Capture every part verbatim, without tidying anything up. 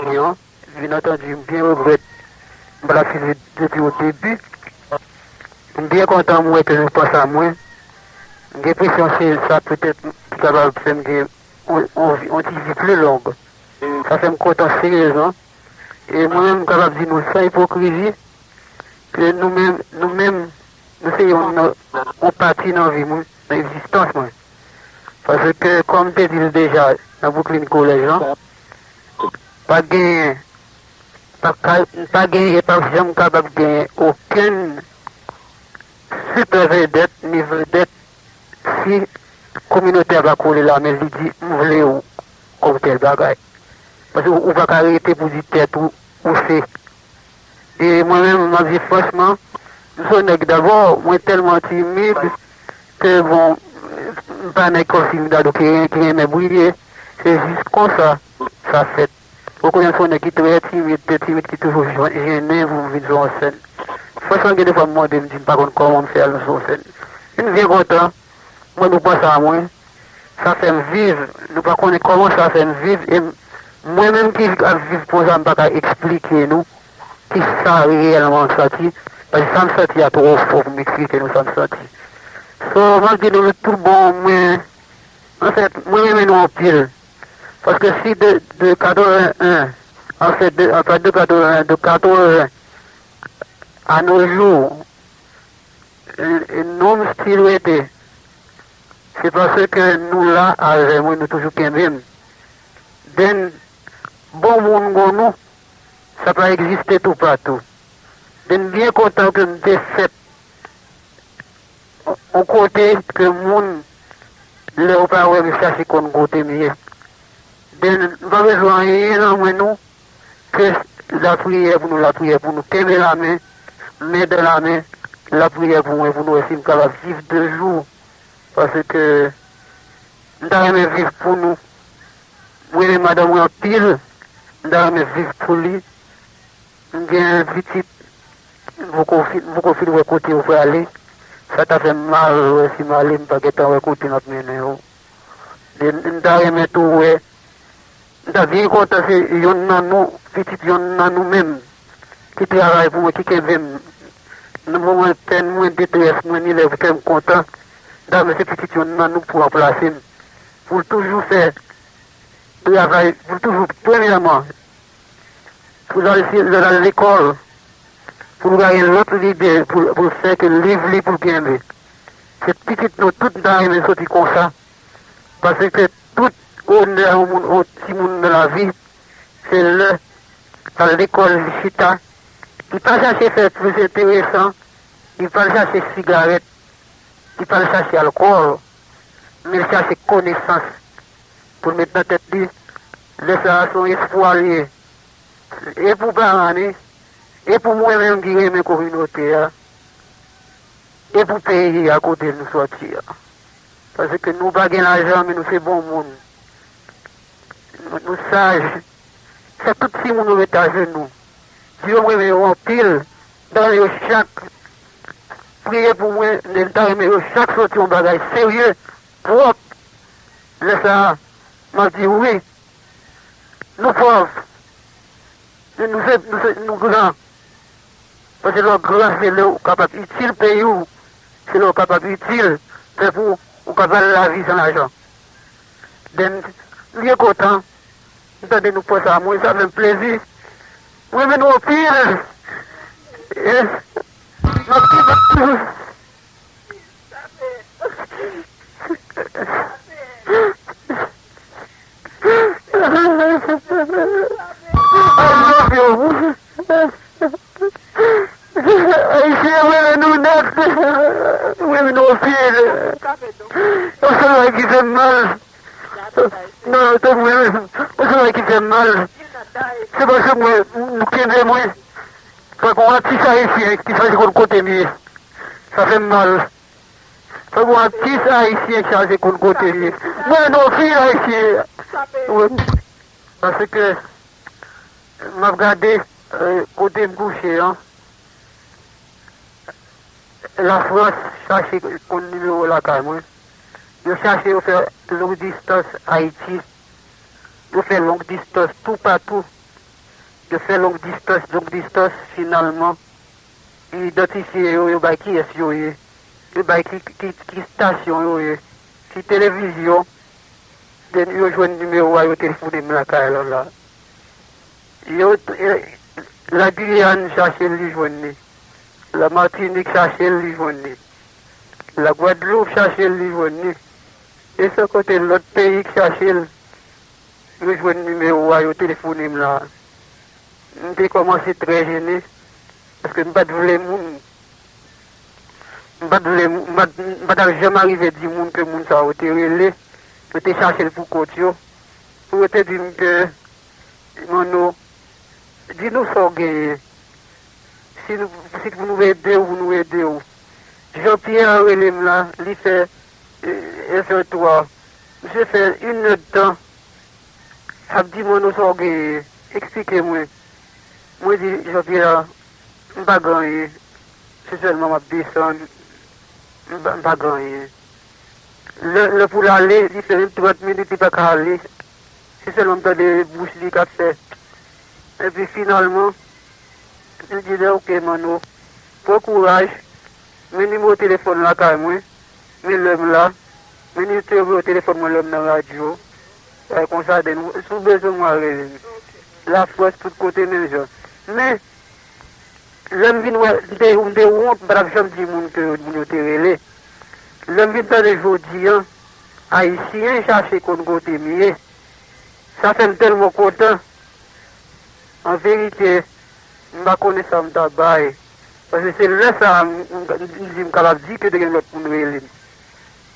Lyon. Bien antandi, m byen regrèt m pa t ap swiv depi o debi. M byen kontan m wè ke nou panse a mwen. M gen enpresyon se sa petèt ki kapab fè m gen yon, yon, yon ti vi pli long. Sa fè m kontan seryezman. E mwen menm, m kapab di nou san ipokrizi ke nou menm, nou menm, nou se yon, yon pati nan vi mwen, nan egzistans mwen. Paske, kòm m te di l deja nan Brooklyn College lan, pa genyen, pa ka, pa genyen, pa janm kapab genyen okenn sipè vedèt ni vedèt si kominote a pa kole la men li di, "M vle w," kòm tèl bagay. Paske ou, ou pa ka rete pou di tèt ou, ou se. E mwen menm, m ap di franchman, m se yon nèg dabò, mwen tèlman timid ke bon, m pa nèg kòmsi m ta dou ki, ki renmen briye. Se jis konsa sa fèt. Ou konnen m se yon nèg ki trè timid, trè timid, ki toujou jwen- jennen pou m vin sou yon sèn. Franchman, gen de fwa m mande m di m pa konn kòman m fè al sou yon sèn. M byen kontan, mwen nou panse a mwen, sa fè m viv, nou pa konnen kòman sa fè m viv, e m- mwen menm ki ap viv konsa, m pa ka eksplike nou kisa reyèlman m santi, paske sa m santi a twò fò pou m eksplike nou sa m santi. So, m ap di nou tout bon, mwen, anfèt, mwen renmen nou anpil. Paske si de, de katreven-en, anfèt, de, anfèt, de katreven-en, de katreven-en à nos jours, e, e, nou still rete, se paske nou la avè mwen, nou toujou kenbe m. Den bon moun gon nou, sa pa egziste toupatou. Den byen kontan ke m te fèt yon kote ke moun, lè yo pa wè m, chache konn kote m ye. Den nou pa bezwen anyen nan mwen nou, ke lapriyè pou nou, lapriyè pou nou. Kenbe lamen, men dan lamen, lapriyè pou mwen, pou nou wè si m kapab viv de jou. Paske m ta renmen viv pou nou. Mwen renmen madanm mwen anpil, m ta renmen viv pou li. M gen pitit, m poko fin, m poko fin wè kote yo prale. Sa ta fè m mal wè si m ale, m pa gentan wè kote m ap mennen yo. E m ta renmen tou wè, m ta byen kontan se yonn nan nou, pitit yonn nan nou menm, ki travay pou mwen, ki kenbe m nan moman pèn mwen, detrès mwen, ni lè pou fè m kontan. M ta renmen se pitit yonn nan nou pou ranplase m, pou l toujou fè travay, pou l toujou, premyèman, pou l al, si l al lekòl, pou l pa gen lòt lide pou, pou l fè ke liv li pou l kenbe. Se pitit nou tout, m ta renmen soti konsa. Paske tout onè yon moun, yon timoun nan lavi, se lè l al lekòl, li chita, li pa chache fè plis enteresan, li pa al chache sigarèt, li pa al chache alkòl, men l chache konesans pou l met nan tèt li. Lè sa a, se yon espwa li ye. E pou paran li, e pou mwen menm ki renmen kominote a, e pou peyi a kote nou sòti a. Paske nou pa gen lajan, men nou se bon moun. Nou, nou saj. Fè tout timoun yo ret ajenou. Di yo m renmen yo anpil. M ta renmen yo chak priye pou mwen, men m ta renmen yo chak soti yon bagay serye, pwòp. Lè sa a, m ap di wi. Nou pòv. Men nou se, nou se, nou gran. Paske lè w gran, se lè w kapab itil peyi w. Se lè w kapab itil pèp ou, ou kapab lavi san lajan. Den, m byen kontan. M tande nou panse a mwen, sa fè m plezi. Mwen renmen nou anpil. E, m ap kenbe toujou. I love you. Ayisyen, mwen renmen nou nèt. Mwen renmen nou anpil. Yon sèl bagay ki fè m mal. Non, tanpri, yon sèl bagay ki fè m mal, se paske mwen, nou kenbe mwen. Fòk yon atis ayisyen ki chache konn kote m ye. Sa fè m mal. Fòk yon atis ayisyen chache konn kote li ye. Mwen, non, fi ayisyen. Wi. Paske, m ap gade, eh, kote m kouche an. Lafrans chache konn nimewo lakay mwen. Yo chache, yo fè long distans Ayiti. Yo fè long distans toupatou. Yo fè long distans, long distans, finalman, yo idantifye yo, yo bay kiyès yo ye, yo bay ki, ki, ki estasyon yo ye, ki televizyon, then yo jwenn nimewo a, yo telefone m lakay la la. Yo, eh, La Guyane chache l, li jwenn li. La Martinique chache l, li jwenn li. La Guadeloupe chache l, li jwenn li. E san konte lòt peyi k chache l, yo jwenn nimewo a, yo telefone m la. M te kòmanse trè jene, paske m pa t vle moun. M pa t vle, m pa t, m pa t ap janm arive di moun ke moun sa yo te rele, yo te chache l pou kont yo, pou yo te di m ke, Manno, di nou sa w genyen. Si nou, si pou nou ede w, pou nou ede w. Jean Pierre rele m la, li fè, eh, S R twa. Misye fè inèdtan ap di, "Manno, sa w genyen? Eksplike mwen." Mwen di Jean Pierre, "M pa gen anyen. Se sèlman m ap desann. M pa, m pa gen anyen." Lè, lè pou l ale, li fè menm trant minit, li pa ka ale. Se sèlman m tande bouch li k ap fè. Epi finalman, li di, "Oke, Manno, pran kouraj. Men nimewo telefòn lakay mwen. Men lè m la. Men nimewo telefòn mwen lè m nan radyo." Bagay konsa, then, si w bezwen mwen, rele m. Lafrans, tout kote, menm jan. Men, lè m vin wè, m te, m te wont, m pa t ap janm di moun ke moun yo te rele. Lè m vin tande jodi a, Ayisyen chache konn kote m ye, sa fè m tèlman kontan. An verite, m pa konnen sa m ta bay. Paske se lè sa a, m, m, m di m kapab di ke te gen lòt moun rele m.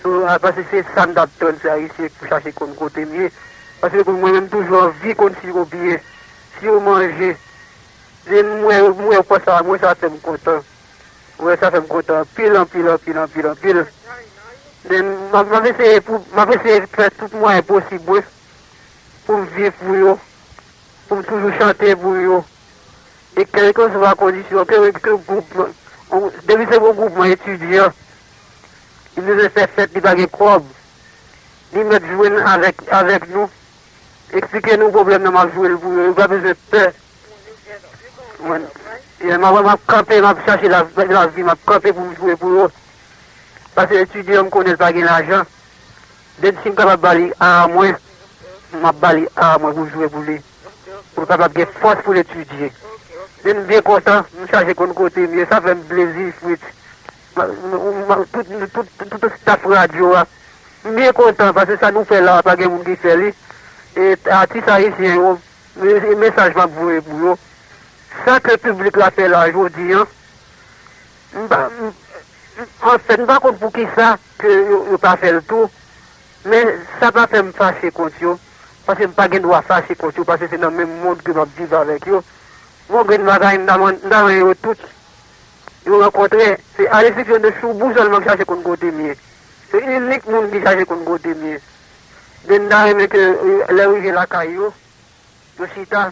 So, a, paske se sa m t ap tann, se Ayisyen pou chache konn kote m ye. Paske pou mwen menm, toujou anvi konn si yo byen, si yo manje. Lè m wè, m wè yo konsa, mwen sa fè m kontan. Mwen sa fè m kontan anpil, anpil, anpil, anpil, anpil. Then, m ap, m ap eseye pou, m ap eseye fè tout mwayen posib mwen pou m viv pou yo, pou m toujou chante pou yo. E kèlkeswa kondisyon, ke, ke gwoup, on, depi se yon gwoup etidyan, li bezwen fè fèt, li pa gen kòb, li mèt jwenn avèk, avèk nou, eksplike nou pwoblèm nan, m ap jwe l pou yo, yo pa bezwen pè. Mwen, yeah, m ap, m ap kanpe, m ap chache la, lavi, m ap kanpe pou m jwe pou yo. Paske etidyan, m konnen l pa gen lajan. Then si m kapab ba li a mwen, m ap ba li a mwen pou jwe pou li. Pou l kapab gen fòs pou l etidye. Then m byen kontan, m chache konn kote m ye, sa fè m plezi, Fritz. Ma, ma, ma, tout, tout, tout, tout staff radyo a, m byen kontan, paske sa nou fè la, pa gen moun ki fè li. E atis ayisyen yo, e, e mesaj m ap voye pou yo. Sa ke piblik la fè la jodi a, m pa, m, m, anfèt, m pa konn poukisa ke yo, yo pa fè l tou, men sa pa fè m fache kont yo, paske m pa gen dwa fache kont yo, paske se nan menm mond ke m ap viv avèk yo. Bon, grenn bagay, m ta man-, m ta renmen yo tout, yo rankontre. Se a l'exception de Choubou sèlman ki chache konn kote m ye. Se inik moun ki chache konn kote m ye. Men m ta renmen ke, eh, lè yo rive lakay yo, yo chita,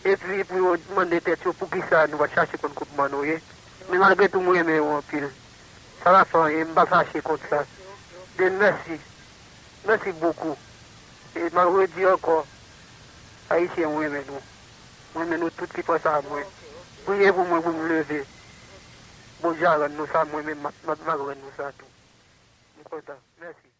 epi pou yo mande tèt yo poukisa nou pa t chache konn kote Manno ye. Men malgre tou, mwen renmen yo anpil. Sa pa fè anyen, m pa fache kont sa. Men mèsi. Mèsi bokou. E m ap redi ankò, Ayisyen, mwen renmen nou. Mwen renmen nou tout ki panse a mwen. Priye pou mwen pou m leve. Bondye a rann nou sa, mwen menm, m ap, m ap, m ap rann nou sa tou. M kontan. Mèsi.